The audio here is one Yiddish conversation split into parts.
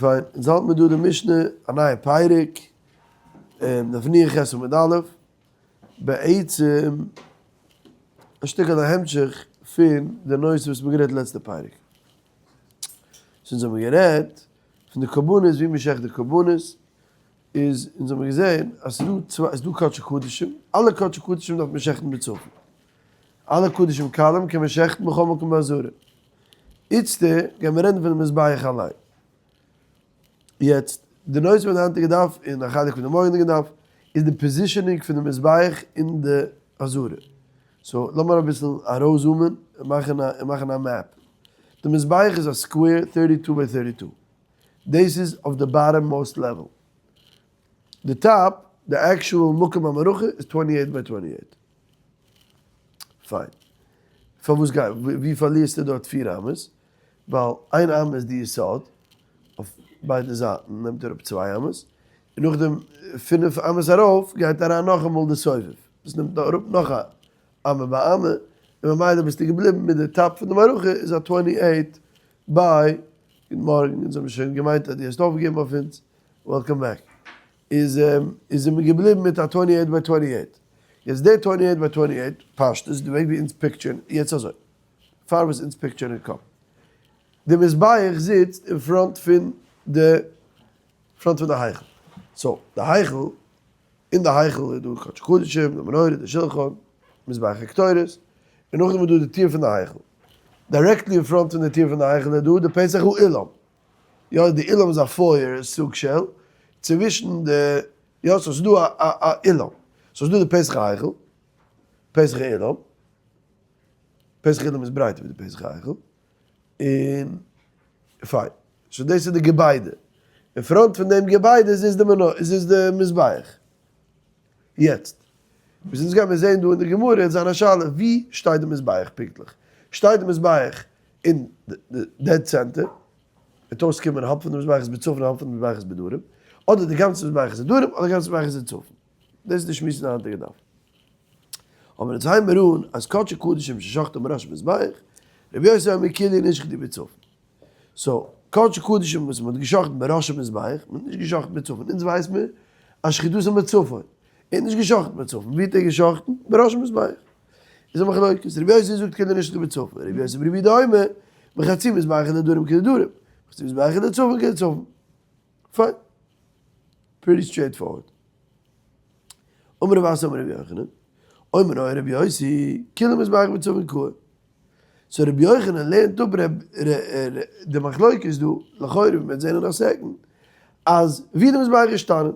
פיין, אונז האלט מיר דא די משנה, א נייע פרק, דף נ"ח עמוד א', בעצם א שטיקל א המשך פון די נושא וואס מ'האט גערעדט לעצטע פרק. סאו אונז האבן גערעדט פון די קרבנות, ווי מ'שעכט די קרבנות, איז אונז האבן געזען אז ס'איז דא צוויי, ס'איז דא קדשי קדשים, אלע קדשי קדשים דארף מען שעכטן בצפון, אלע קדשים קלים קען מען שעכטן בכל מקום בעזרה. איצטער גייען מיר רעדן פונעם מזבח אליין. יעצט, די נושא פון די היינטיגע דף, און א חלק פון די מארגענדיגע דף, איז די positioning פון די מזבח אין די עזרה. so לאמיר אביסל ארויסזומען און מאכן א און מאכן א map. די מזבח איז א square thirty two by thirty two. דאס איז אויף די bottom most level. די top, די actual מקום המערכה איז twenty eight by twenty eight. פיין. פארוואס גיי, ווי פארלירסטו דארט פיר אמות? ווייל איין אמה איז די יסוד, אויף ביידע זייטן נעמט ער אפ צוויי אמות, און נאכדעם פינף אמות ארויף גייט אריין נאכאמאל די סובב, דאס נעמט אראפ נאך א אמה ביי אמה, און ממילא ביסטו געבליבן מיט די top פון די מערכה איז א twenty eight by, גוט מארגן, אונז האבן שוין געמיינט אז דו האסט אויפגעגעבן אויף אונז, welcome back. איז איז מען געבליבן מיט א twenty eight by twenty eight. יעצט די twenty eight by twenty eight פשטות די וועג ווי אונז picture ן יעצט אזוי פאר וואס אונז picture ן אין קאפ. די מזבח זיצט אין front פון די front פון די היכל. so די היכל אין די היכל איז דא קדשי קדשים די מנורה די שלחן מזבח הקטורת און נאכדעם איז דא די טיר פון די היכל. directly אין front פון די טיר פון די היכל איז דא די פתח האולם. יא די אולם איז א foyer סוג של, צווישן די, יא so ס'איז דא א א אולם, so ס'איז דא די פתח ההיכל, פתח האולם, פתח האולם איז ברייטער ווי די פתח ההיכל, און פיין, so דאס איז די געביידע, אין front פון דעם געביידע איז די מנורה, איז די מזבח. יעצט, וואס אונז גיימיר זעהן דא אין די גמרא וועט זיין א שאלה, ווי שטייט די מזבח פונקטליך? שטייט די מזבח אין די dead center, וועט אויסקומען האלב פון די מזבח איז בצפון האלב פון די מזבח איז בדרום, אדער די גאנצע מזבח איז אין דרום אדער די גאנצע מזבח איז אין צפון. דאס איז די שמועס אין די היינטיגע דף. אבער אונז הייבן מיר אן אז קדשי קדשים ששחטו בראש מזבח, רבי יוסי אומר כאילו נשחטו בצפון. so, קדשי קדשים וואס מען האט געשחט'ן בראש המזבח, מען האט נישט געשחט'ן בצפון, אונז ווייס מיר אז שחיטתו בצפון, ער האט נישט געשחט'ן בצפון, ווי האט ער געשחט'ן? בראש המזבח. איז א מחלוקת, רבי יוסי זאגט כאילו נשחטו בצפון, רבי יוסי ברבי יהודה אומר, מחצי מזבח לדרום כדרום, מחצי מזבח לצפון כצפון. פיין. pretty straight forward. אמר רב אסי אמר רבי יוחנן, אומר היה רבי יוסי, כאילו מזבח בצפון קאי. so רבי יוחנן לערנט אפ די מחלוקת דא, לכאורה ווי מ'וועט זען אין א second, אז ווי די מזבח איז געשטאנען.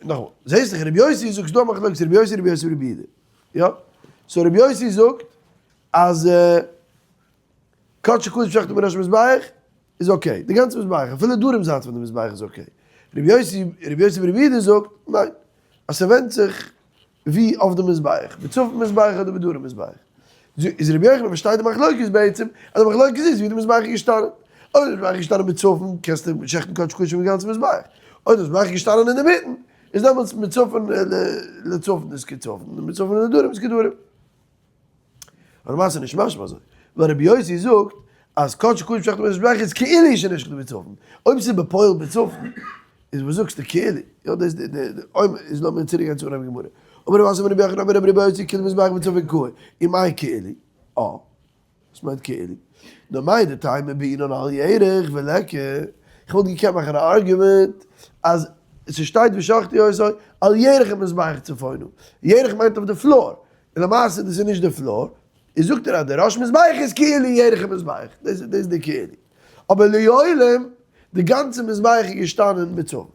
נאכאמאל, זעסט דאך רבי יוסי זאגט ס'דא א מחלוקת רבי יוסי רבי יוסי ברבי יהודה. יא? so רבי יוסי זאגט אז קדשי קדשים שחטו בראש מזבח איז okay, די גאנצע מזבח, אפילו דרום זייט פון די מזבח איז okay. רבי יוסי רבי יוסי ברבי יהודה זאגט ניין, אז ס'ווענדט זיך ווי אויף די מזבח, בצפון מזבח אדער בדרום מזבח. איז רבי יוחנן פארשטייט די מחלוקת בעצם, אז די מחלוקת איז ווי די מזבח איז געשטאנען. אויב די מזבח איז געשטאנען בצפון קענסטו שעכטן קדשי קדשים די גאנצע מזבח. אויב די מזבח איז געשטאנען אינדערמיטן, איז דעמאלטס מצפון לצפון איז כצפון, און מצפון לדרום איז כדרום. אבער למעשה איז נישט משמע אזוי, ווייל רבי יוסי זאגט אז קדשי קדשים שחטו מזבח איז כאילו שנשחטו בצפון, אויב ס'איז בפועל בצפון, איז וואס זאגסטו כאילו? יא דאס די די די אויב איז לאמיר צוריק גיין צו אנהייב גמרא. אמר רב אסי אמר רבי יוחנן אמר רבי יוסי כאילו מזבח בצפון קאי, ומאי כאילו? אה. וואס מיינט כאילו? נאר מהו דתימא בעינן על ירך וליכא, איך וואלט געקענט מאכן א argument אז ס'שטייט ושחטו אותו על ירך המזבח צפונה, ירך מיינט אויף די floor, און למעשה דאס איז נישט די floor, איז זאגט ער אז די ראש מזבח איז כאילו ירך המזבח, דאס איז די כאילו. אבער לעולם, די גאנצע מזבח איז געשטאנען בצפון.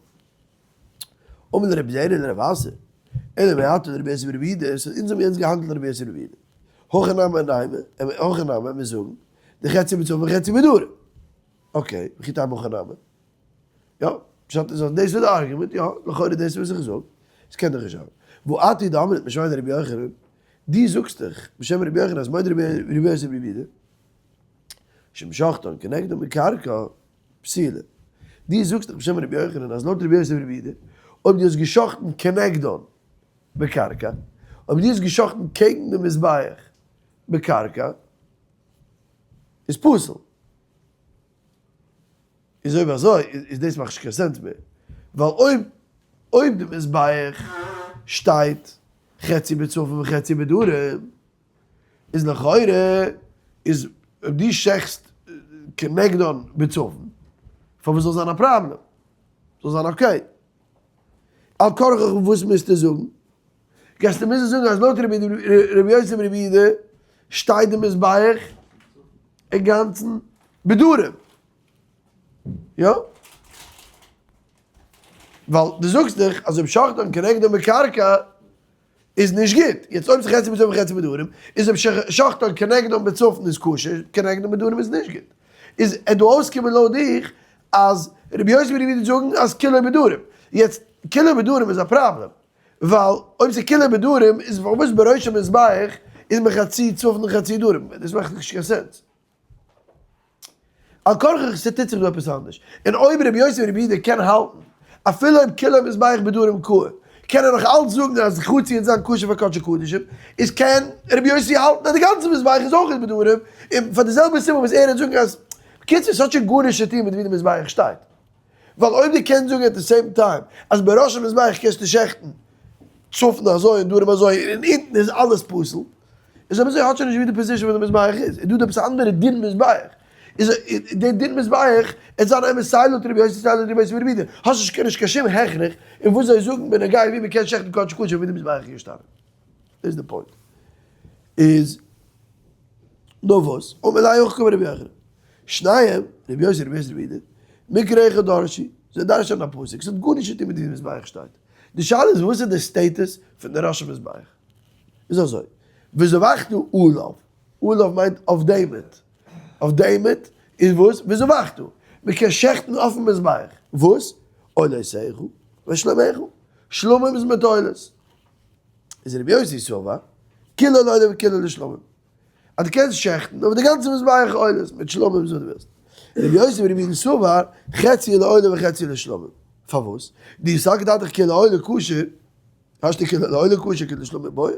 אמר לרבי זירא לרב אסי, אלא מעתה לרבי יוסי ברבי יהודה, so אונז האבן יעצט געהאנדלט לרבי יוסי ברבי יהודה. הכי נמי נימא, הכי נמי מיר זאגן, דחצי בצפון וחצי בדרום. okay, וכי תימא הכי נמי. יא, פשט איז אז דאס איז די argument, יא, לכאורה דאס איז וואס איך זאג. עס קען דאך נישט זיין. ואטו דאמרת משמיה דרבי יוחנן, דו זאגסט דאך בשם רבי יוחנן אז מודה רבי יוסי ברבי יהודה, שאם שחטן כנגדו בקרקע פסולה. דו זאגסט דאך בשם רבי יוחנן אז לויט רבי יוסי ברבי יהודה, אויב דו האסט געשחטן כנגדן בקרקע, אויב דו האסט געשחטן קעגן די מזבח בקרקע, איז פסול. איז אויב אזוי איז דאס מאכט נישט קיין sense מער, ווייל אויב אויב די מזבח שטייט חצי בצפון וחצי בדרום, איז לכאורה איז אויב דו שעכסט כנגדן בצפון, פארוואס זאל זיין א פראבלעם? זאל זיין okay. על כרחך וואס מוזטו זאגן? גייסטו מוזן זאגן אז לויט רבי יוסי ברבי יהודה שטייט די מזבח אינגאנצן בדרום. יא? ווייל דו זאגסט דאך אז אויב שחטן כנגדו בקרקע איז נישט גוט. יעצט אויב ס'איז חצי בצפון וחצי בדרום, איז אויב שחטן כנגדו בצפון איז כשר, כנגדו בדרום איז נישט גוט. איז עט דא אויסקומען לויט דיך אז רבי יוסי ברבי יהודה זאגן אז כולו בדרום. יעצט כולו בדרום איז א פראבלעם. ווייל אויב ס'איז כולו בדרום איז פארוואס בראש המזבח איז מען חצי צפון און חצי דרום? דאס מאכט נישט קיין sense. על כרחך ס'טוט זיך דא עפעס אנדערש. און אויב רבי יוסי ברבי יהודה קען האלטן אפילו אויב כולו מזבח בדרום קאי, קען ער נאך אלץ זאגן אז חצי וועט זיין כשר פאר קדשי קדשים, איז קען רבי יוסי האלטן אז די גאנצע מזבח איז אויך בדרום, און פאר די זעלבע סיבה וואס ער וועט זאגן אז, בקיצור ס'האט שוין גארנישט צו טון מיט ווי די מזבח שטייט. ווייל אויב דו קענסט זאגן at the same time אז בראש המזבח קענסטו שעכטן צפון אזוי און דרום אזוי און אונטן איז אלעס פסול, איז אויב אזוי האט שוין נישט ווי די position פון די מזבח איז, איז דא עפעס א אנדערע דין מזבח, איז די דין מזבח עט זיין אמת סיי לויט רבי יוסי סיי לויט רבי יוסי ברבי יהודה, האסט נישט קיין נישט קיין שום הכרח אין וואס זיי זאגן בנוגע ווי מ'קען שעכטן קדשי קדשים ווי די מזבח איז געשטאנען. דאס איז די point. איז נאר וואס? אמר ליה הכי קאמר רבי יוחנן. שניהם, רבי יוסי רבי יוסי רבי יהודה, מקרא אחד דרשו, זיי דרש'ענען א פסוק, ס'האט גארנישט צו טון מיט ווי די מזבח שטייט. די שאלה איז וואס איז די status פון די ראש המזבח. איז אזוי, וזבחת עליו, עליו מיינט אויף דעם, אויף דעם איז וואס? וזבחת, מ'קען שעכטן אויפן מזבח, וואס? עולותיך ושלמיך, שלמים איז מיט עולות. איז רבי יוסי סבר, כולו לעולה וכולו לשלמים. אז דו קענסט שעכטן אויף די גאנצע מזבח עולות מיט שלמים וואס דו ווילסט. רבי יוסי ברבי יהודה סבר, חצי לעולה וחצי לשלמים. פארוואס? דאי סלקא דעתך כולו לעולה כשר, השתא כולו לעולה כשר כולו לשלמים בעי.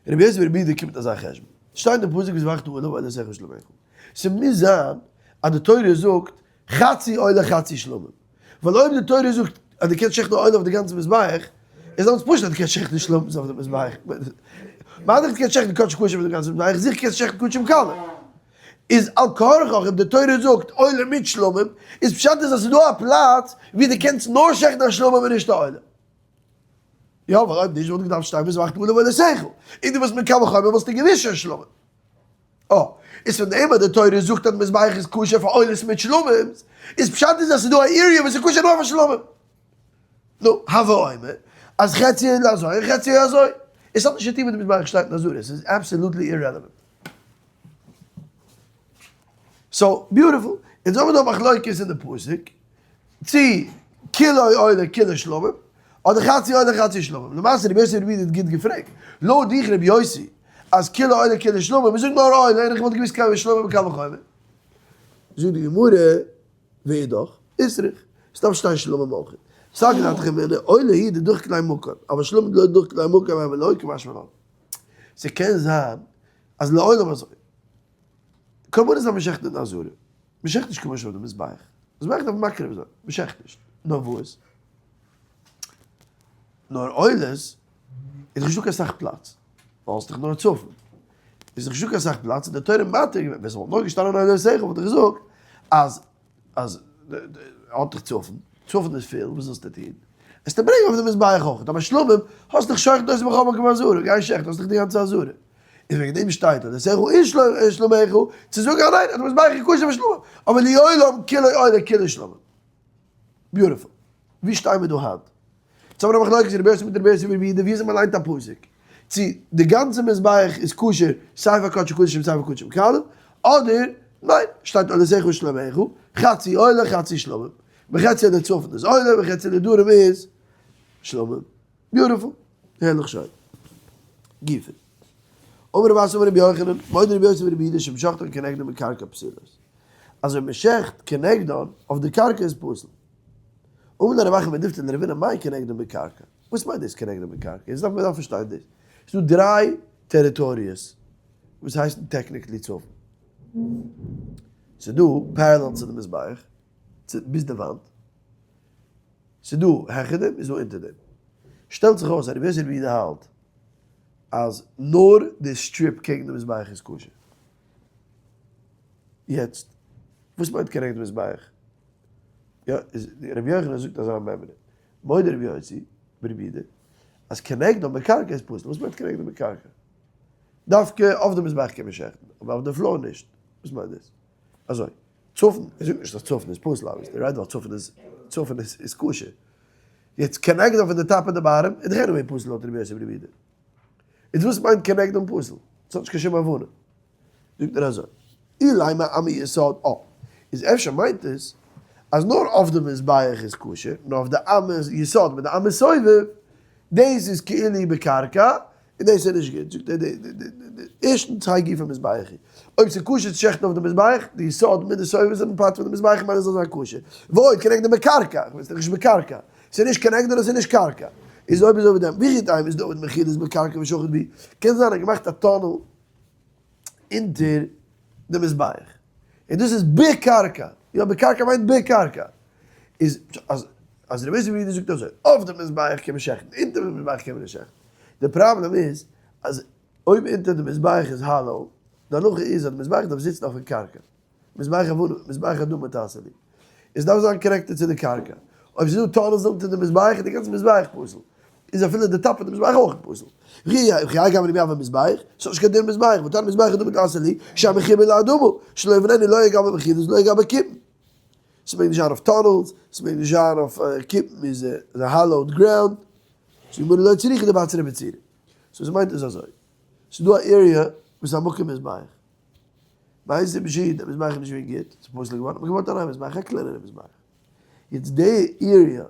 רבי יוסי ברבי יהודה קומט אזא חשבון. שטייט אין פסוק וזבחת עליו עולותיך ושלמיך. ס'מוז זיין אז די תורה זאגט חצי עולה חצי שלמים. ווייל אויב די תורה זאגט אז דו קענסט שעכטן א עולה אויף די גאנצע מזבח, איז אלץ פשוט אז דו קענסט שעכטן שלמים אויף די מזבח. מה דאך דו קענסט שעכטן קדשי קדשים אויף די גאנצע מזבח, זיכער קענסטו שעכטן קדשים קלים. איז על כרחך אויב די תורה זאגט עולה מיט שלמים, איז פשט איז אז ס'איז דא א פלאץ ווי דו קענסט נאר שעכטן א שלמים און נישט א עולה. יא, ווייל אויב נישט וואלט געדארפט שטיין וזבחת עליו עולותיך. און דו וואלסט מקבל חומר וואלסטו געוויסט שוין שלמים. אה, איז פון דעם אז די תורה זאגט אז מזבח איז כשר פאר עולות מיט שלמים, איז פשט איז אז ס'איז דא א area וואס איז כשר נאר פאר שלמים. נו, הוה אומר אז חצי עולה אזוי און חצי אזוי. עס האט נישט צו טון מיט די מזבח שטייט אין עזרה, עס איז absolutely irrelevant. So, beautiful. אונז האבן דא מחלוקת אין די פסוק, צי כולו עולה כולו שלמים, אדער חצי עולה חצי שלמים. למעשה רבי יוסי ברבי יהודה האט גוט געפרעגט. לויט דיך רבי יוסי, אז כולו עולה כולו שלמים, מען זאגט נאר עולה, און איך וואלט געוואוסט קיין שלמים קל וחומר. זאגט די גמרא, ואידך, איצטריך, עס דארף שטיין שלמים אויך. סלקא דעתך אמינא, עולה היא דדחקא ליה מקום, אבל שלמים דלא דחקא ליה מקום הוי לא קא משמע לן. ס'קען זיין אז לעולם אזוי. קרבנות דארף מען שעכטן אין עזרה. מען שעכט נישט כמו אויף די מזבח. מזבח דארף מען מקריב זיין, מען שעכט נישט. נאר וואס? נאר עולות איז דאך נישטא קיין סאך פלאץ. ווייל האסט דאך נאר צפון. איז דאך נישטא קיין סאך פלאץ, איז די תורה מתיר געווען, ווען ס'וואלט נאר געשטאנען עולותיך וואלט איך געזאגט אז אז האט דאך צפון, צפון איז פיל, וואס זאלסטו טון? עסטו ברענגען אויף די מזבח אויך, אבער שלמים האסט דאך שוחט אותו בכל מקום בעזרה, גיי שעכט, האסט דאך די גאנצע עזרה. איז וועגן דעם שטייט עולותיך ושלמיך, צו זאגן אז ניין, אז די מזבח איז כשר פאר שלמים, אבער לעולם כולו עולה כולו שלמים. Beautiful. ווי שטייען מיר דא היינט? יעצט האבן מיר א מחלוקת רבי יוסי מיט רבי יוסי ברבי יהודה ווי אזוי מען ליינט א פסוק, צו די גאנצע מזבח איז כשר סיי פאר קדשי קדשים סיי פאר קדשים קלים, אדער ניין, שטייט עולותיך ושלמיך, חצי עולה חצי שלמים, וחצי לצפון איז עולה וחצי לדרום איז שלמים. Beautiful. הערליך שיין. גופא. אמר רב אסי אמר רבי יוחנן, מודה רבי יוסי ברבי יהודה שאם שחטן כנגדן בקרקע פסולות. אז אויב מען שעכט כנגדן אויף די קרקע איז פסול. אמר ליה רב אחא מדיפתי לרבינא מאי כנגדן בקרקע? וואס מיינט דאס כנגדן בקרקע? יעצט דארף מען דארף פארשטיין דאס. ס'איז דא דריי טעריטאריעס וואס הייסן technically צפון. ס'איז דא parallel צו די מזבח, ביז די וואנט, ס'איז דא העכער דעם, איז דא אונטער דעם. שטעלט זיך אויס אז רבי יוסי ברבי יהודה האלט אז נאר די strip קעגן די מזבח איז כשר. יעצט, וואס מיינט כנגד די מזבח? יא, איז רבי יוחנן זאגט אזא מימרא, מודה רבי יוסי ברבי יהודה, אז כנגדו בקרקע איז פסול. וואס מיינט כנגדו בקרקע? דווקא אויף די מזבח קען מען שעכטן, אבער אויף די floor נישט. וואס מיינט דאס? אזוי, צפון, ער זאגט נישט אז צפון איז פסול obviously, right? ווייל צפון איז, צפון איז איז כשר. יעצט כנגדו פון די top און די bottom איז דאך anyway פסול לויט רבי יוסי ברבי יהודה. איז וואס מיינט כנגדו פסול? עס האט נישט קיין שום הבנה. זאגט ער אזוי, אילימא אמה יסוד א, איז אפשר מיינט עס אז נאר אויף די מזבח איז כשר, נאר אויף די אמה יסוד מיט די אמה סובב, דאס איז כאילו בקרקע, און דאס איז נישט גוט, זאגט ער די ערשטנס האי גופא מזבח היא, אויב ס'איז כשר צו שעכטן אויף די מזבח, די יסוד מיט די סובב זענען part פון די מזבח ממילא זאל זיין כשר, ועוד כנגדו בקרקע, כ'ווייס דאך נישט בקרקע, ס'איז נישט כנגדו און ס'איז נישט קרקע, איז אויב אזוי ווי דעם וכי תימא איז דעביד מחילות בקרקע ושחט בהו, קען זיין ער האט געמאכט א tunnel אונטער די מזבח, און דאס איז בקרקע, יא בקרקע מיינט בקרקע, איז אז אז רבי יוסי ברבי יהודה זאגט אזוי, אויף די מזבח קען מען שעכטן, אונטער די מזבח קען מען נישט שעכטן, די פראבלעם איז אז אויב אונטער די מזבח איז hollow, די הלכה איז אז די מזבח דארף זיצן אויפן קרקע. מזבח אבנים, מזבח אדמה תעשה לי. עס דארף זיין connected צו די קרקע. אויב ס'איז דא tunnels אונטער די מזבח איז די גאנצע מזבח פסול. איז אפילו די top פון די מזבח אויך פסול. וכי האי גוונא מי הוי מזבח, ס'האט נישט קיין דין מזבח, והתניא מזבח אדמה תעשה לי, שהמחובר לאדמה, שלא יבננו לא על גבי מחילות ולא על גבי קיפין. ס'מעג נישט זיין אויף tunnels, ס'מעג נישט זיין אויף קיפין איז א hollowed ground. זאגט די גמרא לא צריכא דבצרה בצורה. so ס'מיינט עס אזוי. ס'איז דא א area וואס איז א מקום מזבח. בית רבי יהודה, דער מזבח איז נישט געווען גוט, ס'איז פסול געווארן, האט מען געבויט א נייע מזבח, א קלענערע מזבח. יעצט די area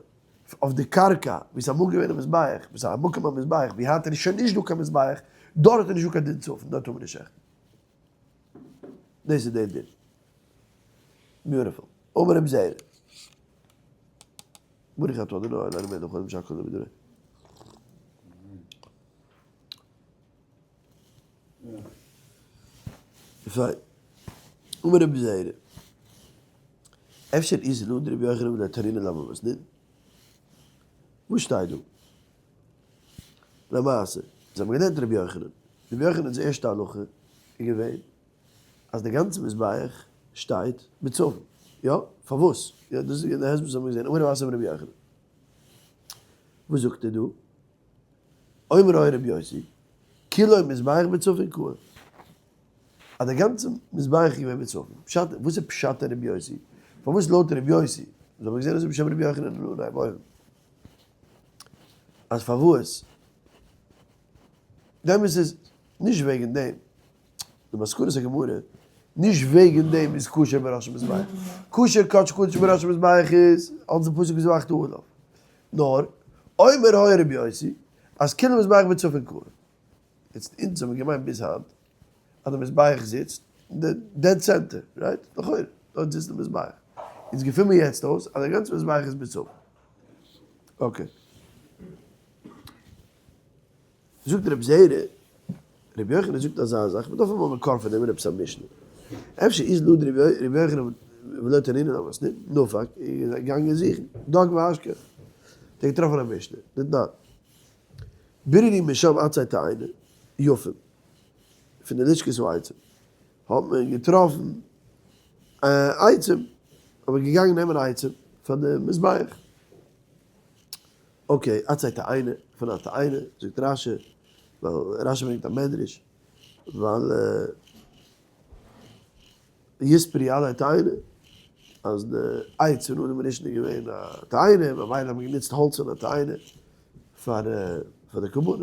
אויף די קרקע וואו ס'איז אמאל געווען א מזבח, וואס איז א מקום המזבח, וואו היינט איז שוין נישט דא קיין מזבח, דארט איז נישט דא קיין דין צפון, דארט טאר מען נישט שעכטן. דאס איז דער דין. beautiful. אמר רבי זירא. ברוך אתה אדוני אלוהינו מלך העולם שהכל נהיה בדברו. פיין. אמר רבי זירא. אפשר איז לויט רבי יוחנן ולא תנינא למה מתנינן? וואס שטייט דא? למעשה, זיי האבן געלערנט רבי יוחנן. רבי יוחנן'ס ערשטע הלכה איז געווען אז די גאנצע מזבח שטייט בצפון. יא? פארוואס? יא, דאס איז געווען די הסבר וואס האבן געזען. אמר רב אסי אמר רבי יוחנן. וואס זאגט ער דא? אומר היה רבי יוסי, כולו מזבח בצפון קאי. אז די גאנצע מזבח איז געווען בצפון. פשט, וואס איז פשט אין רבי יוסי? פארוואס לויט רבי יוסי? אונז האבן געזען אזוי בשם רבי יוחנן אין אנהייב אויבן. אז פארוואס? די אמת איז, נישט וועגן דעם. די מסקנת הגמרא, נישט וועגן דעם איז כשר בראש המזבח. כשר קדש קדשים בראש המזבח איז אלס די פסוק וזבחת עליו. נאר, אומר היה רבי יוסי, אז כולו מזבח בצפון קאי. יעצט אונז האבן געמיינט ביז היינט אז די מזבח זיצט אין די dead center, right? לכאורה, דארט זיצט די מזבח. אונז געפין מיר יעצט אויס אז די גאנצע מזבח איז בצפון. okay. זאגט רבי זירא, רבי יוחנן זאגט אזא זאך, מ'דארף האבן א מקור פון דעם אין עפעס א משנה. אפשר איז לויט רבי יוחנן ולא תנינא למתנינן, נפק, איז ער געגאנגען זוכן, דק ואשכח, האט ער געטראפן א משנה, דתנן. ביררו משם עצי תאנה, יפים, פון די לשכת העצים, האט מען געטראפן עצים, האט מען געגאנגען נעמען עצים פאר די מזבח. okay, עצי תאנה, פון א תאנה, זאגט רשי, ווייל רשי ברענגט א מדרש, ווייל יספרו עלי תאנה, אז די עץ פון אדם הראשון איז געווען א תאנה, ממילא האט מען גענוצט האלץ פון א תאנה פאר פאר די קרבנות.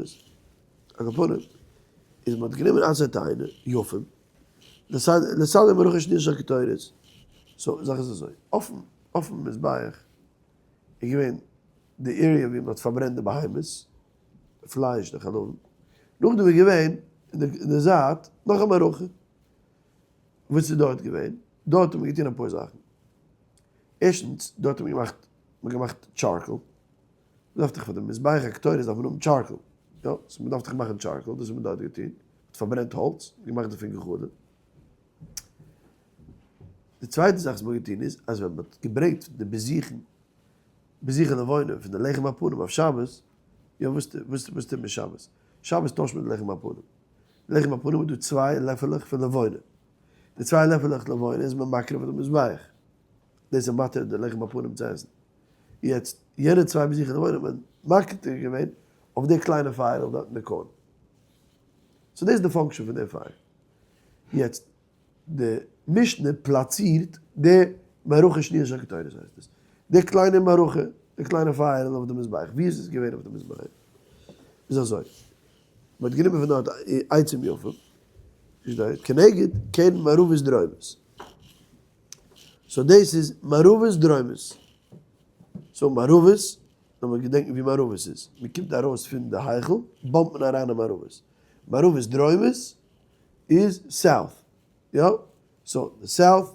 על כל פנים, איז מען האט גענומען עצי תאנה, יפים, לסדר מערכה שניה של קטורת, so זאך איז אזוי, אויפן מזבח איז געווען די area ווי מען האט פארברענט די בהמות, די פלייש, די חלבים, נאכדעם איז געווען אין די זייט נאך א מערכה, וואס איז דארט געווען? דארט האט מען געטון אפאר זאכן, ערשטנס דארט האט מען געמאכט, מען האט געמאכט charcoal, מען דארף דאך פאר די מזבח הקטורת דארף מען האבן charcoal, יא, so מען דארף דאך מאכן charcoal, דאס האט מען דארט געטון, מען האט פארברענט האלץ, געמאכט דערפון גחלים. די צווייטע זאך וואס מ'האט געטון איז אז ווען מ'האט געברענגט די בזיכין, בזיכין לבונה פון די לחם הפנים אויף שבת, יא וואס וואס וואס טוט מען שבת? שבת טוישט מען די לחם הפנים. לחם הפנים איז דא צוויי לעפעלעך פון לבונה. די צוויי לעפעלעך לבונה איז מען מקריב אויף די מזבח. דאס איז מתיר די לחם הפנים צו עסן. יעצט, יענע צוויי בזיכין לבונה האט מען מקטיר געווען אויף די קליינע פייערל דארט אין די corner. So דאס איז די function פון די פייער. יעצט, די משנה פלאצירט די מערכה שניה של קטורת הייסט עס, די קליינע מערכה, די קליינע פייערל אויף די מזבח, ווי איז עס געווען אויף די מזבח? איז אזוי, מען האט גענומען פון דארט עצים יפים, כנגד קרן מערבית דרומית, so דאס איז מערבית דרומית, so מערבית, לאמיר געדענקן ווי מערבית איז, מען קומט ארויס פון די היכל, bump ט מען אריין אין מערבית, מערבית דרומית איז south, יא? so די south,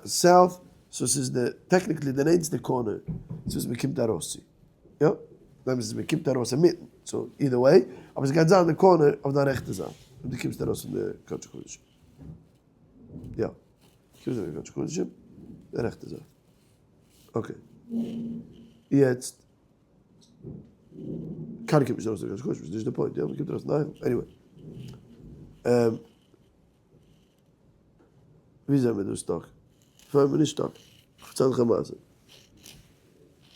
south, so ס'איז די technically די נענטסטע corner צו וואס מ'קומט ארויס צו, יא? ניין ס'איז מ'קומט ארויס אינמיטן, so either way, אבער ס'גייט זיין די corner אויף דיין רעכטע זייט, אויב דו קומסט ארויס פון די קודש קדשים. יא. קומסט ארויס פון קודש קדשים, די רעכטע זייט. Okay. יעצט. קיינער קומט נישט ארויס פון קודש קדשים, ס'איז נישט די point, יא? מ'קומט ארויס, ניין? Anyway. ווי זענען מיר דא stuck? פאר מיר נישט stuck. כ'פארצייל דיך א מעשה.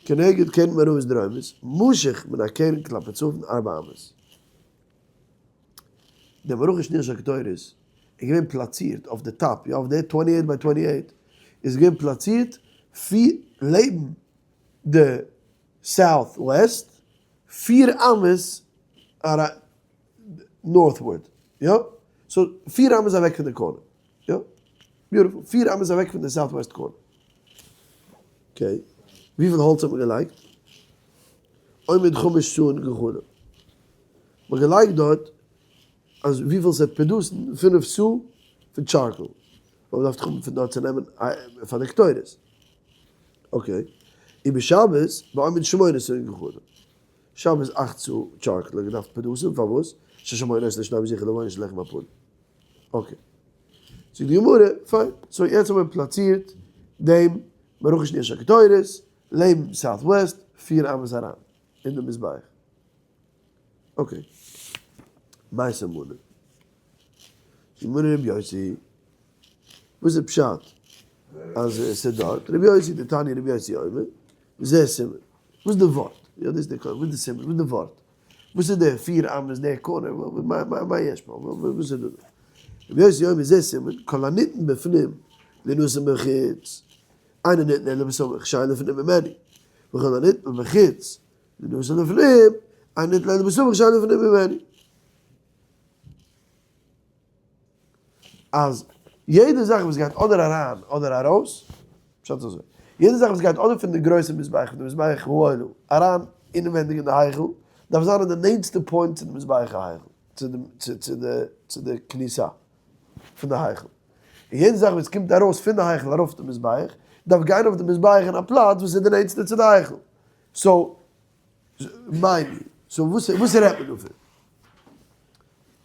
כנגד קרן מערבית דרומית, משוך מן הקרן כלפי צפון ארבע אמות. די מערכה שניה של קטורת איז געווען פלאצירט אויף די top, יא אויף די twenty eight by twenty eight, איז געווען פלאצירט פיר לעבן די south west, פיר אמות northward, יא? So פיר אמות אוועק פון די corner, יא? Beautiful, פיר אמות אוועק פון די south west corner. Okay, וויפיל האלץ האט מען געלייגט? עומד חמש סאין גחלים. מען האט געלייגט דארט אז וויפיל ס'וועט produce ן, פינף סאה פון charcoal. ווייל מ'דארף דאך האבן פון דארט צו נעמען פאר די קטורת. Okay. ובשבת בעומד שמונה סאין גחלים. שבת אכט סאה charcoal האט געדארפט produce ן, פארוואס? ששמונה עשרה שני בזיכי לבונה של לחם הפנים. Okay. זאגט די גמרא, פיין. So יעצט האבן מיר פלאצירט דעם מערכה שניה של קטורת, לעבן south west, פיר אמות אריין אין די מזבח. Okay. מאי סימנא? זאגט די גמרא רבי יוסי, וואס איז פשט אז עס איז דארט? רבי יוסי דתניא רבי יוסי אומר, זה סימן. וואס איז די ווארט? יא דאס איז די וואס איז די סימן? וואס איז די ווארט? וואס איז די פיר אמות די corner? מה יש פה? וואס איז דא? רבי יוסי אומר זה סימן, כל הניתן בפנים לינתן בחוץ, אינו ניתן אלא בסמוך שאין לפנים ממנו, וכל הניתן מבחוץ לינתן לפנים, אינו ניתן אלא בסמוך שאין לפנים ממנו. אז יעדע זאך וואס גייט אדער אריין אדער ארויס, פשט איז אזוי, יעדע זאך וואס גייט אדער פון די גרויסע מזבח, פון די מזבח העולה, אריין אינעווענדיג אין די היכל, דארף זיין אין די נענטסטע point צו די מזבח ההיכל, צו די צו די צו די כניסה פון די היכל. און יעדע זאך וואס קומט ארויס פון די היכל ארויף די מזבח, דארף גיין אויף די מזבח אין א פלאץ וואס איז די נענטסטע צו די היכל. So, מיין, so וואס וואס רעדט מען דא פון?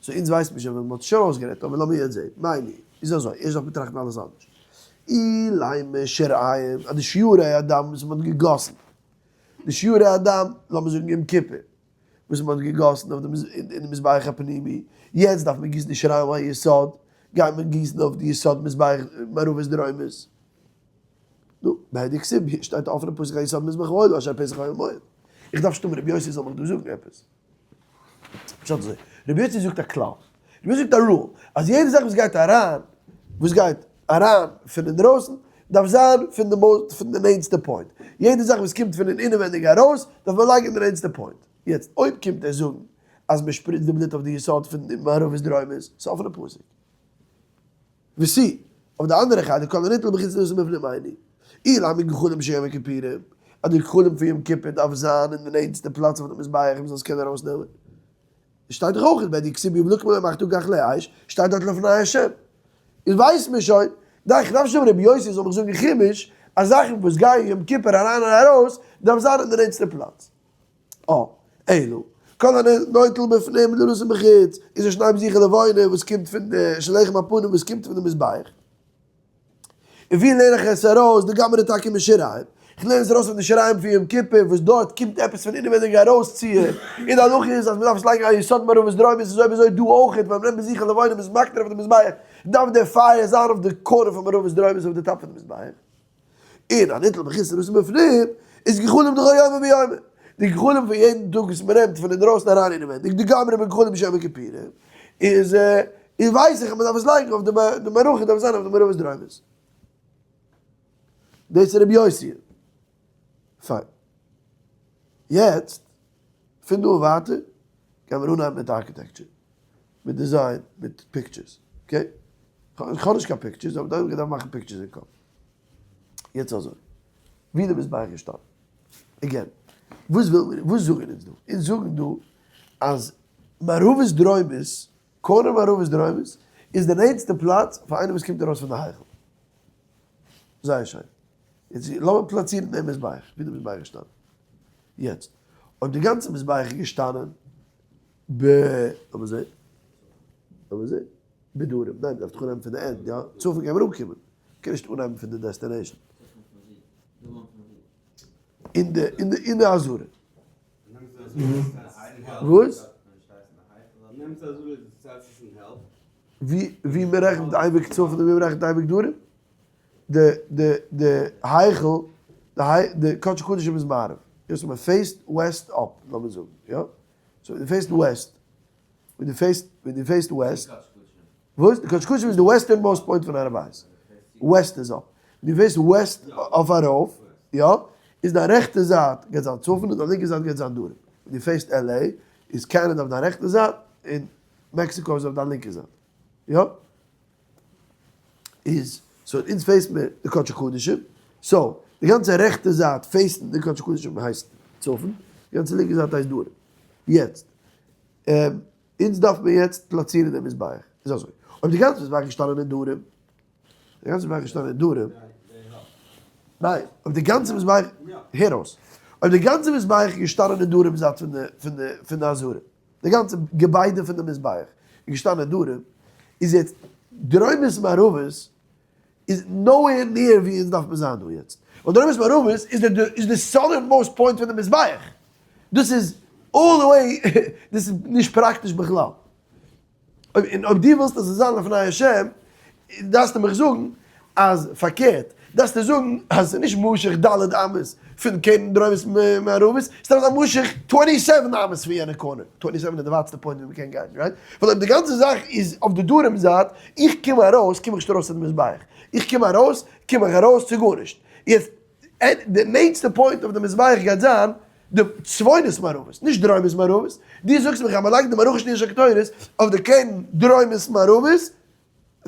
So אונז ווייסט מען שוין ווייל מ'האט שוין אויסגערעדט אבער לאמיר יעצט זעהן. מיין איז אזוי, ערשט דארף מען טראכטן אלעס אנדערש. אילימא שיריים, אז די שיורי הדם וואס מ'האט געגאסן, די שיורי הדם, לאמיר זאגן יום כיפור, וואס מ'האט געגאסן אויף די אין די מזבח הפנימי, יעצט דארף מען גיסן די שיריים היסוד, גייט מען גיסן אויף די יסוד מזבח מערבית דרומית. נו, בהדיא כתיב, שטייט א אפענע פסוק היסוד מזבח העולה אשר פתח אוהל מועד. איך דארף נישט האבן רבי יוסי זאל מיך דא זאגן עפעס. פשט אזוי, רבי יוסי זאגט א כלל, רבי יוסי זאגט א rule, אז יעדע זאך וואס גייט אריין, וואס גייט אריין פון אינדרויסן, דארף זיין פון די most, פון די נענטסטע point. יעדע זאך וואס קומט פון אינעווענדיג ארויס, דארף מען לייגן אין די נענטסטע point. יעצט, אויב קומט ער זאגן אז מען שפריצט די בלוט אויף די יסוד פון די מערבית דרומית, ס'איז אפענע פסוק. וסי, אויף די אנדערע חלק, כל הניטל בחוץ לארץ מבנים איני. אילימא גחלים של יום הכיפורים, אז די גחלים פון יום כיפור דארף זיין אין די נענטסטע פלאץ אויף די מזבח מען זאל עס קענען ארויסנעמען. עס שטייט דאך אויך בהדיא כתיב יבלקם לא מחתו גחלי אש, שטייט דארט לפני השם. איז ווייסט מען שוין, דאך איך דארף נישט האבן רבי יוסי זאל מיך זאגן חומש, אז זאכן וואס גייען יום כיפור אריין און ארויס, דארף זיין אין די נענטסטע פלאץ. א. אלא, כל הנוטל בפנים לינתן בחוץ, איז ער שני בזיכי לבונה וואס קומט פון די של לחם הפנים וואס קומט פון די מזבח. און ווי לערן איך עס ארויס? דגמרי טאקע משיריים. איך לערן עס ארויס פון די שיריים פון יום כיפור וואס דארט קומט עפעס פון אינעווייניג ארויסציען. און די הלכה איז אז מען דארף עס לייגן א יסוד מערבית דרומית איז אויב אזוי דא אויכעט ווען מען נעמט מזיחה לבונה מ'איז מקטיר אויף די מזבח דארף דער פייער זיין אויף די corner פון מערבית דרומית אויף די top פון די מזבח. און הניטל מחוץ לארץ מבפנים איז גחלים דכל יומא ויומא. די גחלים פון יעדן טאג וואס מען נעמט פון אינדרויסן אריין אינעווייניג דגמרי מגחלים של יום הכיפורים איז איז ווייס איך אז מען דארף עס לייגן אויף די מערכה דארף זיין אויף די מערבית דרומית. דאס איז רבי יוסי. פיין. יעצט, פון דא און ווייטער, גייען מיר אנהייבן מיט architecture, מיט design, מיט pictures. Okay? איך האב נישט קיין pictures, אבער דאן געדארפט מאכן pictures אין קאפ. יעצט אזוי, ווי די מזבח געשטאנען? Again, וואס וויל מיר, וואס זאגן אונז דא? אונז זאגן דא אז מערבית דרומית, corner מערבית דרומית, איז די נענטסטע פלאץ פאר איינער וואס קומט ארויס פון די היכל. זייער שיין. יעצט לאמיר פלאצירן דעם מזבח, ווי די מזבח איז געשטאנען. יעצט, אויב די גאנצע מזבח איז געשטאנען ב, לאמיר זען, לאמיר זען, בדרום, ניין, מ'דארף דאך אנהייבן פון די end, יא? צפון קען מען אנקומען, מ'קען נישט אנהייבן פון די destination. אין די, אין די, אין די עזרה. וואס? ווי ווי מ'רעכנט אייביג צפון און ווי מ'רעכנט אייביג דרום? די די די היכל, די היי די קדשי קדשים איז מערב. יא so מ' face ט west up, לאמיר זאגן, יא? so די face ט west, ווען די face ט, ווען די face ט west, וואס? די קדשי קדשים איז די westernmost point פון הר הבית. West איז up. ווען די face ט west אויף ארויף, יא? איז דיין רעכטע זייט גייט זיין צפון און דיין לינקע זייט גייט זיין דרום. ווען די face ט LA איז קענעדע אויף דיין רעכטע זייט און מעקסיקא איז אויף דיין לינקע זייט. יא? איז so אונז face ט מיר די קדשי קדשים, so די גאנצע רעכטע זייט face ן די קדשי קדשים הייסט צפון, די גאנצע לינקע זייט הייסט דרום. יעצט, אונז דארף מיר יעצט פלאצירן דעם מזבח. איז אזוי, אויב די גאנצע מזבח איז געשטאנען אין דרום, די גאנצע מזבח איז געשטאנען אין דרום, ניין, אויב די גאנצע מזבח, הער אויס, אויב די גאנצע מזבח איז געשטאנען אין דרום זייט פון די פון די פון די עזרה, די גאנצע געביידע פון די מזבח איז געשטאנען אין דרום, איז יעצט דרומית מערבית איז nowhere near ווי אונז דארף מען זיין דא יעצט, ווייל דרומית מערבית איז די איז די southernmost point פון די מזבח, דאס איז all the way, דאס איז נישט פראקטיש בכלל. אויב און אויב דו ווילסט אז עס זאל זיין לפני השם, דארפסטו מיך זאגן אז פארקערט, דארפסטו זאגן אז עס איז נישט משך ד' אמות פון קרן דרומית מערבית, עס דארף זיין משך twenty seven אמות פון יענע corner, twenty seven איז די ווייטסטע point ווי מען קען גיין, right? ווייל אויב די גאנצע זאך איז אויף די דרום זייט, איך קום ארויס, קום איך נישט ארויס צו די מזבח, איך קום ארויס, קום איך ארויס צו גארנישט. יעצט, די נענטסטע point אויף די מזבח גייט זיין די צפונית מערבית, נישט דרומית מערבית, דו זאגסט מיך אז מען לייגט די מערכה שניה של קטורת אויף די קרן דרומית מערבית,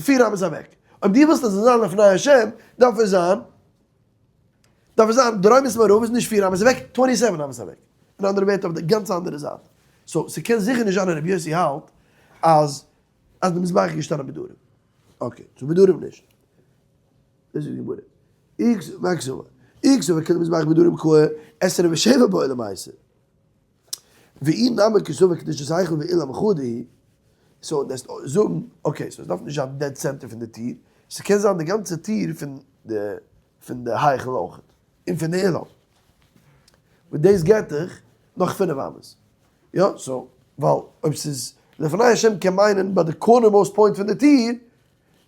פיר אמות אוועק. אויב דו ווילסט אז עס זאל זיין לפני השם, דארף עס זיין, דארף עס זיין דרומית מערבית, נישט פיר אמות אוועק, twenty seven אמות אוועק. אין אנדערע ווערטער אויף די גאנץ אנדערע זייט. So ס'קען זיכער נישט זיין אז רבי יוסי האלט אז אז די מזבח איז געשטאנען בדרום. Okay, so בדרום נישט. דאס איז גמרא. איקס מקסובה. איקס אבער קען מזבח בדרום קוה עשר ושבע בו למעשה. ואי נמי כסובה קדושת היכל ואילם חדי. So דאס זאגן, okay, so עס דארף נישט זיין dead center פון די טיר. ס'קען זיין די גאנצע טיר פון די פון די היכל אויכעט. און פון די אילם. וואס דאס געט דיך נאך פינף אמות. יא, so, ווייל אויב ס'איז לפני השם קען מיינען ביי די cornermost point פון די טיר,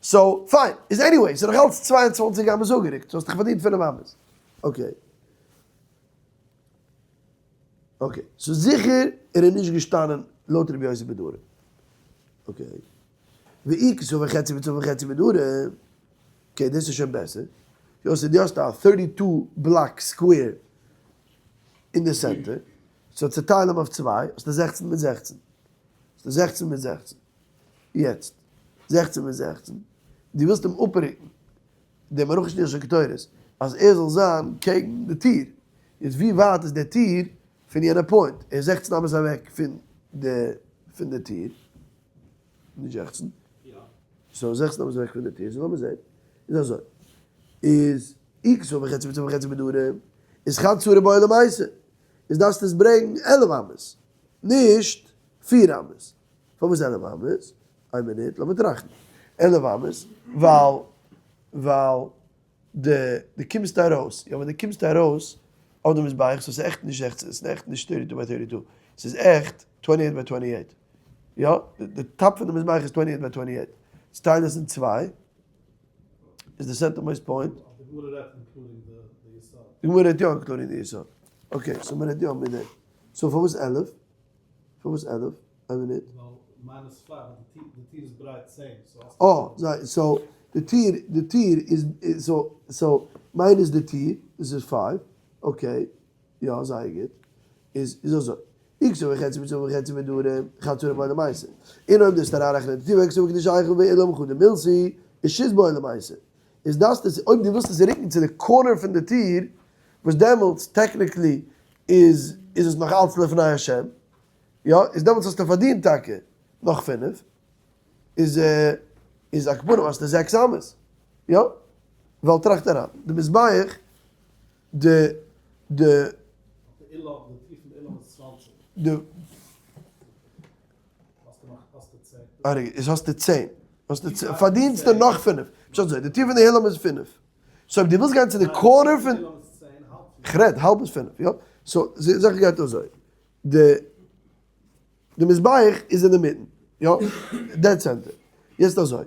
so, פיין, איז anyway, ס'איז נאך אלץ 22 אמות אפגערוקט, so האסט דיך פארדינט פינף אמות. Okay. Okay, so זיכער ער איז נישט געשטאנען לויט רבי יוסי בדרום. Okay. ואי קסבר חצי בצפון חצי בדרום. Okay, דאס איז שוין בעסער. יוסי, דו האסט א 32 block square אין די center, so צעטייל אים אויף צוויי, האסטו 16 מיט 16. האסטו 16 מיט 16. יעצט, 16 מיט 16, דו ווילסט אים אפרוקן, דעם מערכה שניה של קטורת, אז ער זאל זיין קעגן די טיר. יעצט ווי ווייט איז דער טיר פון יענע point? ער איז 16 אמות אוועק פון די פון די טיר. נישט 16? So 16 אמות אוועק פון די טיר, so לאמיר זען. איז אזוי. איז איקס אויף חצי בצפון חצי בדרום, איז חד סרי בעי למעשה. איז דארפסטו עס ברענגן 11 אמות, נישט 4 אמות. פארוואס 11 אמות? איין מינוט, לאמיר טראכטן. 11 אמות, ווייל, ווייל. די די קומסט ארויס, יא ווען די קומסט ארויס אויף די מזבח, so ס'איז עכט נישט זעכצן, ס'איז עכט נישט 32 by 32, ס'איז עכט 28 by 28, יא, די top פון די מזבח איז 28 by 28, ס'טייל עס אין צוויי, איז די centermost point. די גמרא רעדט including די יסוד. די גמרא רעדט יא including די יסוד. Okay, so מ'רעדט יא מיט דעם. So פארוואס 11? פארוואס 11? איין מינוט. ווייל minus 5, די טיר איז ברייט 10. אה, so די טיר, די טיר איז, so, so minus די טיר, דאס איז 5. Okay, יא, זייער גוט. איז, איז אזוי. אי כתיב חצי בצפון וחצי בדרום, חצרה בעי למעשה. און אויב דאס אריינרעכענען די טיר ואי כתיב קדש היכל ואולם חדא מילתא, איז שית בעי למעשה. איז דאס דאס, אויב דו ווילסט עס רוקן צו די corner פון די טיר, וואס דעמאלטס technically איז איז עס נאך אלץ לפני השם, יא, איז דעמאלטס האסטו פארדינט טאקע נאך פינף, איז איז א כפרה האסטו זעקס אמות, יא, ווייל טראכט אריין, די מזבח, די די די איז האסטו 10, האסטו 10, פארדינסטו נאך פינף, פשט אזוי, די טיר פון די אולם איז פינף, so אויב דו ווילסט גיין צו די corner פון, כ'רעד, האלב איז פינף, יא, so זאך גייט אזוי, די די מזבח איז אינדערמיטן, יא, dead center, יעצט אזוי,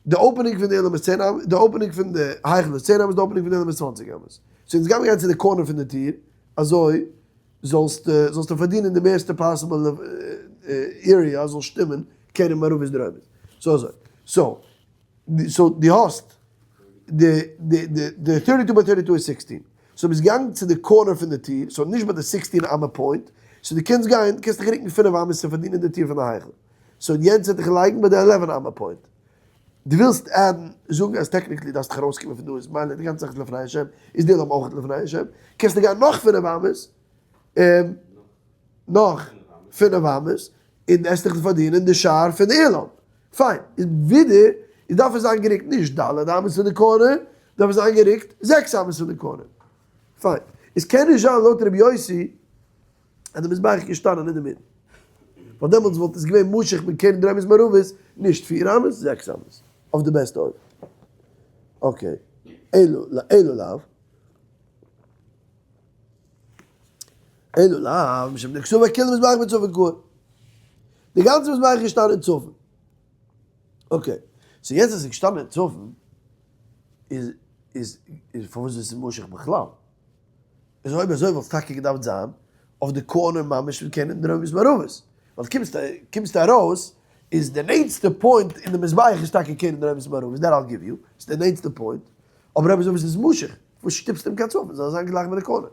די opening פון די אולם איז 10 אמות, די opening פון די היכל איז 10 אמות, די opening פון די אולם איז 20 אמות, so אונז גיימיר גיין צו די corner פון די טיר, אזוי זאלסטו זאלסטו פארדינען די מערסטע possible area זאל שטימען קרן מערבית דרומית, so אזוי, so so דו האסט די די די די 32 by 32 איז 16, so ביסט געגאנגען צו די corner פון די טיר, so נישט ביי די 16 אמה point, so דו קענסט גיין, קענסט דיך רוקן 5 אמות צו פארדינען די טיר פון די היכל, so יענץ וועט דיך לייגן ביי די 11 אמה point. דו ווילסט add ן, זאגן אז technically דארפסט דיך ארויסקומען פון דא איז מיינע די גאנצע זאך איז לפני השם, איז די אולם אויך לפני השם, קענסטו גיין נאך 5 אמות, נאך 5 אמות, און עסט דיך פארדינען די שער פון די אולם. פיין, איז ווידער, איז דארף עס זיין גערוקט נישט ד' אמות פון די corner, דארף עס זיין גערוקט 6 אמות פון די corner. פיין, עס קען נישט זיין לויט רבי יוסי אז די מזבח איז געשטאנען אינדערמיטן. ווייל דעמאלטס וואלט עס געווען משוך בין קרן דרומית מערבית, נישט 4 אמות, 6 אמות. אויף די בעסטע אופן. Okay. אלא, אלא לאו. אלא לאו, משום דכתיב כולה מזבח בצפון קאי. די גאנצע מזבח איז געשטאנען אין צפון. Okay. So יעצט אז עס איז געשטאנען אין צפון, איז איז איז פארוואס איז עס משוך בכלל? איז אויב אזוי וואלט עס טאקע געדארפט זיין אויף די corner ממש פון קרן דרומית מערבית. ווייל קומסט קומסטו ארויס, איז די נענטסטע point אין די מזבח איז טאקע קרן דרומית מערבית, that I'll give you, ס'איז די נענטסטע point, אבער אויב אזוי וואס איז משוך? וואס שטופסטו אים קיין צפון? זאל ער זיין גלייך מיט די corner.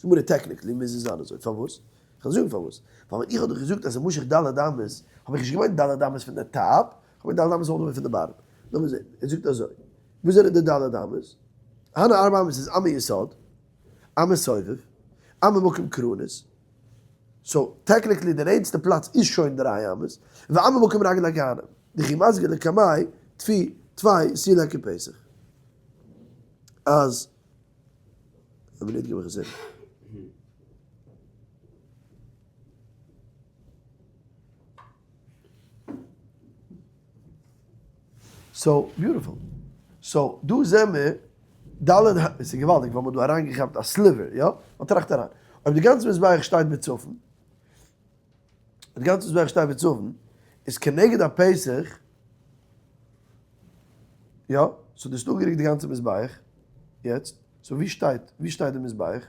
זאג מיר technically מוז עס זיין אזוי, פארוואס? כ'וועל זאגן פארוואס. ווייל ווען איך האב דיך געזאגט אז ס'איז משוך ד' אמות, האב איך נישט געמיינט ד' אמות פון די top, כ'האב געמיינט ד' אמות all the way פון די bottom. לאמיר זען, ער זאגט אזוי, וואס זענען די ד' אמות? הני ארבע אמות איז אמה יסוד, אמה סובב, אמה מקום קרנות, so technically די נענטסטע פלאץ איז שוין דריי אמות, ואמה מקום רגלי כהנים, דכי מסגי לקמיה, טפי, טפי, תו ליכא פתח. אז, א מינוט גיב איך עס זען. So, beautiful. So, דא זעען מיר, ד', עס איז געוואלדיג ווייל מ'האט דא אריינגעכאפט א sliver, יא? מען טראכט אריין. אויב די גאנצע מזבח שטייט בצפון, די גאנצע מזבח שטייט בצפון, איז כנגד הפתח, יא? So דו האסט אפגערוקט די גאנצע מזבח, יעצט, so ווי שטייט, ווי שטייט די מזבח?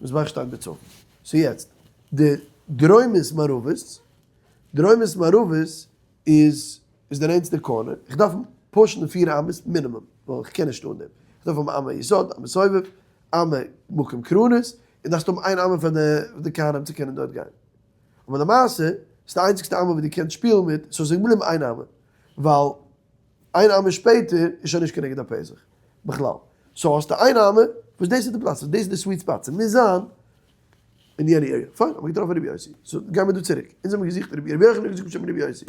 מזבח שטייט בצפון. So יעצט, די דרומית מערבית, דרומית מערבית איז איז די נענטסטע corner, איך דארף push ן פיר אמות מינימום, ווייל איך קען נישט אן דעם, איך דארף האבן אמה יסוד, אמה סובב, אמה מקום קרנות, און דארפסט האבן איין אמה פאר די כהנים צו קענען דארט גיין. אבער למעשה, ס'איז די איינציגסטע אמה וואס דו קענסט שפילן מיט, so ס'איז געבליבן איין אמה, ווייל איין אמה שפעטער איז שוין נישט כנגד הפתח בכלל. So האסטו איין אמה, וואס דאס איז די פלאץ, דאס איז די sweet spot, ס'מוז זיין אין יענע area. פיין, האבן מיר געטראפן רבי יוסי. So גיימיר דא צוריק. אונז האבן געזוכט רבי רבי יוחנן האט געזאגט בשם רבי יוסי.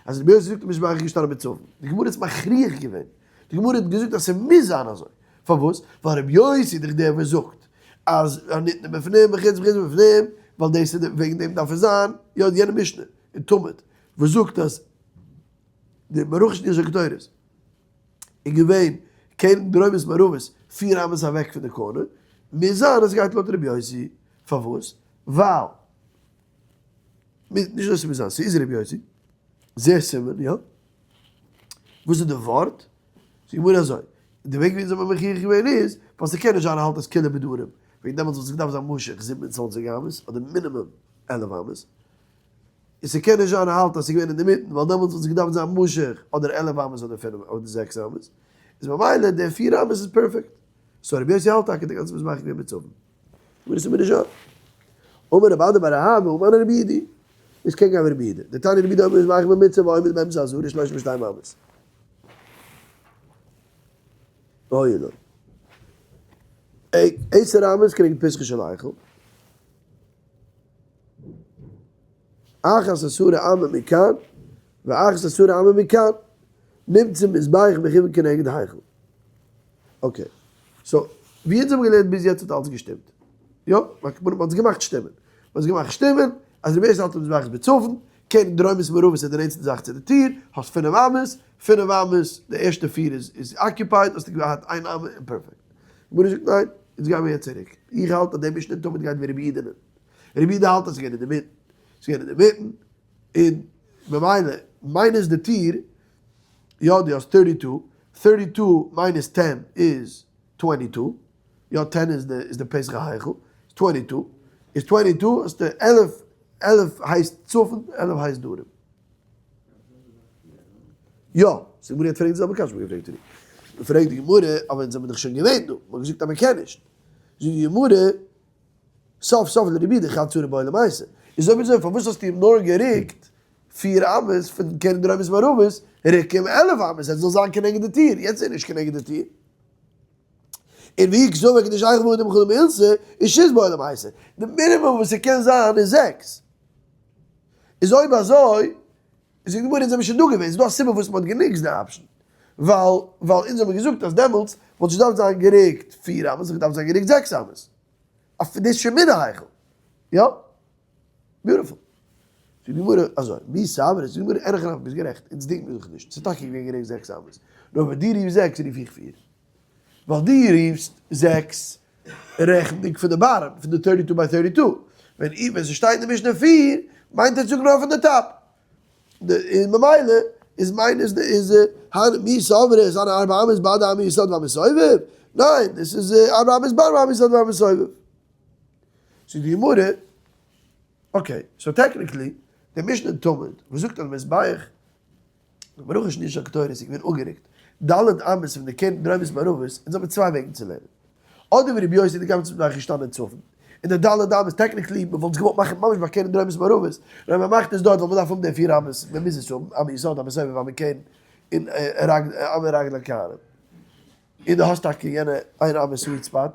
אז רבי יוסי זאגט מזבח איז געשטאנען בצפון. די גמרא האט מכריח געווען. די גמרא האט געזאגט אז ס'מוז זיין אזוי. פארוואס? ווייל רבי יוסי איז דאך דער וואס זאגט אז הניתנה בפנים בחוץ בחוץ בפנים, ווייל דאס איז וועגן דעם דארף עס זיין, יא יענע משנה אין תמיד וואס זאגט אז די מערכה שניה של קטורת. איז געווען קרן דרומית מערבית 4 אמות אוועק פון די corner, מוז זיין אז עס גייט לויט רבי יוסי. פארוואס? ווייל נישט דאס מוז זיין, ס'איז רבי יוסי, זה סימן, יא? וואס איז די ווארט? זאגט גמרא אזוי, די וועג ווי אונז האבן מוכיח געווען איז, ווייל ס'קען נישט זיין ער האלט אז כולה בדרום, וועגן דעמאלטס וואלט עס געדארפט זיין משוך 27 אמות, אדער מינימום 11 אמות, און ס'קען נישט זיין ער האלט אז ס'איז געווען אינדערמיטן, ווייל דעמאלטס וואלט עס געדארפט זיין משוך אדער 11 אמות אדער 5 אדער 6 אמות, איז ממילא די 4 אמות איז perfect. So רבי יוסי האלט טאקע די גאנצע מזבח איז געווען בצפון. אבער עס איז מיר נישט זיין. אמר רב אדא בר אהבה, אמר רבי יהודה. עס קען גיין ווי רבי יהודה. דתניא רבי יהודה אומר מזבח ממוצע ועומד באמצע העזרה 32 אמות. אוי לא. 10 אמות כנגד פתחו של היכל. 11 אמה מכאן, ו-11 אמה מכאן. נמצא מזבח מכוון כנגד היכל. Okay. So, ווי אונז האבן געלערנט ביז יעצט האט אלעס געשטימט. יא, מען האט עס געמאכט שטימען. מען האט עס געמאכט שטימען, אז רבי יוסי האלט אז מזבח איז בצפון, קרן דרומית מערבית איז די נענטסטע זאך צו די טיר, האסט 5 אמות, 5 אמות, די ערשטע פיר איז occupied, האסטו געהאט איין אמה און perfect. גמרא זאגט ניין, יעצט גייען מיר יעצט צוריק. איך האלט אז דער משנה תמיד גייט ווי רבי יהודה. רבי יהודה האלט אז עס איז געווען אינדערמיטן. עס איז געווען אינדערמיטן, און ממילא, minus די טיר, יא, דו האסט 32, 32 minus 10 איז 22, יא, 10 איז די פתח ההיכל, 22, איז 22, האסטו 11, 11 הייסט צפון, 11 הייסט דרום. יא, די גמרא האט פרעגט די זעלבע קשיא וואס געפרעגט פריער. פרעגט די גמרא, אבער אונז האבן דאך שוין געווען דא, מ'האט געזאגט אז מ'קען נישט. זאגט די גמרא, סוף סוף לרבי יהודה חד צרה בעי למעשה. איז אויב אזוי, פארוואס האסטו אים נאר גערוקט 4 אמות פון קרן דרומית מערבית, רוק אים 11 אמות, עס זאל זיין כנגד די טיר, יעצט איז ער נישט כנגד די טיר. און ווי איך זאג, נישט אייך וואו דעם חולם אילסע, איז שיס בעי למעשה. די מינימום וואס ס'קען זיין איז 6. איז אויב אזוי, איז די גמרא, אונז האבן שוין דא געווען, ס'איז דא א סיבה וואס מ'האט גענוצט די option. ווייל אונז האבן געזאגט אז דעמאלטס וואלט נישט געדארפט זיין גערוקט 4 אמות, ס'געדארפט זיין גערוקט 6 אמות. אויף דאס שוין מיט די היכל. יא? Beautiful. זאגט די גמרא אזוי, מי סברת, זאגט די גמרא, אין הכי נמי, ביסט גערעכט, אונז דינגט מיר זיך נישט, ס'איז טאקע געווען גערוקט 6 אמות. נאר ווען דו רופסט 6, רוף איך 4. ווייל דו רופסט 6, רעכנדיג פון די bottom, פון די 32 by 32. ווען ס'שטייט אין די משנה 4, מיינט ער צו זאגן נאר פון די top. און ממילא איז minus די איז מי סברת, איז הני ארבע אמות בעד אמה יסוד ואמה סובב? ניין, דאס איז 4 אמות בעד אמה יסוד ואמה סובב. זאגט די גמרא, okay, so technically, די משנה תמיד, וואס זאגט אז מזבח, ברוך השם נישט הקטורת איז געווען אפגערוקט, ד' אמות פון די קרן דרומית מערבית, אונז האבן צוויי וועגן צו לערנען. אדער ווי רבי יוסי די גאנצע מזבח איז געשטאנען אין צפון, און די ד' אמות, technically, מען וואלט עס געוואלט מאכן ממש ביי קרן דרומית מערבית, נאר מען מאכט עס דארט ווייל מען דארף האבן די 4 אמות, מען מוז עס האבן, אמה יסוד, אמה סובב, אמה קרן, און אמה רגלי כהנים. און דו האסט טאקע יענע איין אמה sweet spot,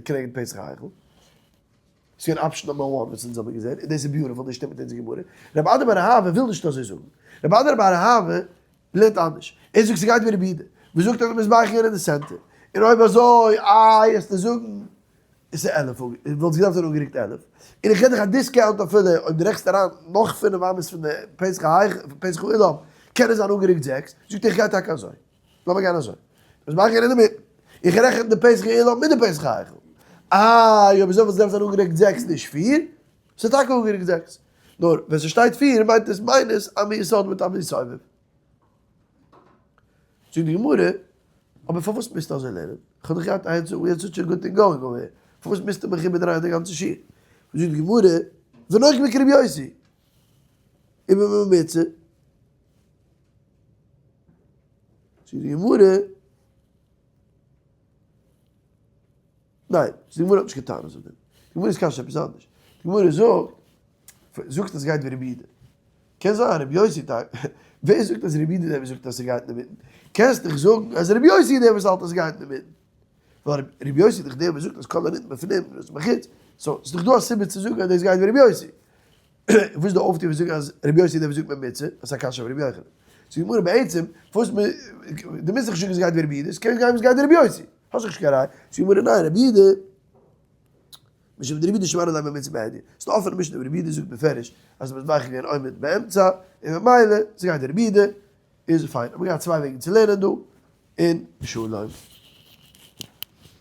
כנגד פתח ההיכל. ס'איז געווען option number 1 וואס אונז האבן געזען, און דאס איז beautiful, דאס שטימט מיט אונזער גמרא. רב אדא בר אהבה וויל נישט אזוי זאגן. רב אדא בר אהבה לערנט אנדערש. ער זאגט ס'גייט ווי רבי יהודה. וואס זאגט אז די מזבח איז אין די center. און אויב אזוי, איי, וועסטו זאגן, עס איז 11, וואלט געדארפט זיין אנגערוקט 11. און איך געב דיך א discount אפילו, אויב דו רעכנסט אריין נאך 5 אמות פון די פתח ההיכל, פון פתח האולם, קען עס זיין אנגערוקט 6. זאגט ער, איך גיי טאקע אזוי. לאמיר גיין אזוי. מזבח איז אין די מיטן. איך רעכן די פתח האולם מיט די פתח ההיכל. איי, אויב אזוי וואלט עס געדארפט זיין אנגערוקט 6 נישט 4. ס'איז טאקע אנגערוקט 6. נאר ווען ס'שטייט 4 מיינט עס minus אמה יסוד מיט אמה סובב. זאגט די גמרא, אבער פארוואס מוזטו אזוי לערנען? איך האב דאך געהאט א עצה, we had such a good thing going over here. פארוואס מוזטו מיך איבערדרייען די גאנצע שיעור? זאגט די גמרא, ונוקמה כרבי יוסי. ובממוצע. זאגט די גמרא, ניין, די גמרא האט נישט געטענה'ט אויף דעם. די גמרא איז קשיא עפעס אנדערש. די גמרא זאגט אז ס'גייט ווי רבי יהודה. קען זיין רבי יוסי טאקע, ווער זאגט אז רבי יהודה דער וואס זאגט אז ס'גייט אינדערמיטן? קענסט דאך זאגן אז רבי יוסי איז דער וואס האלט אז ס'גייט אינדערמיטן. ווייל רבי יוסי איז דאך דער וואס זאגט אז כל הניתן בפנים איז בחוץ. So, ס'איז דאך דא א סיבה צו זאגן אז דאס גייט ווי רבי יוסי. וואס איז די אויפטו וואס זאגן אז רבי יוסי איז דער וואס זאגט ממוצע? דאס איז א קשיא אויף רבי יוחנן. זאגט די גמרא בעצם, פארוואס דו מוזט דאך נישט זאגן עס גייט ווי רבי יהודה, עס קען גיין ווי עס גייט ווי רבי יוסי. האסט דאך נישט קיין ראיה. זאגט די גמרא ניין, רבי יהודה, משום דרבי יהודה שמע מינה ממוצע בהדיא. ס'איז דא אפענע משנה ווי רבי יהודה זאגט בפירוש אז מזבח איז געווען עומד באמצע, און ממילא ס'גייט ווי רבי יהודה, איז פיין. האבן מיר געהאט צוויי וועגן צו לערנען דא. און שלום.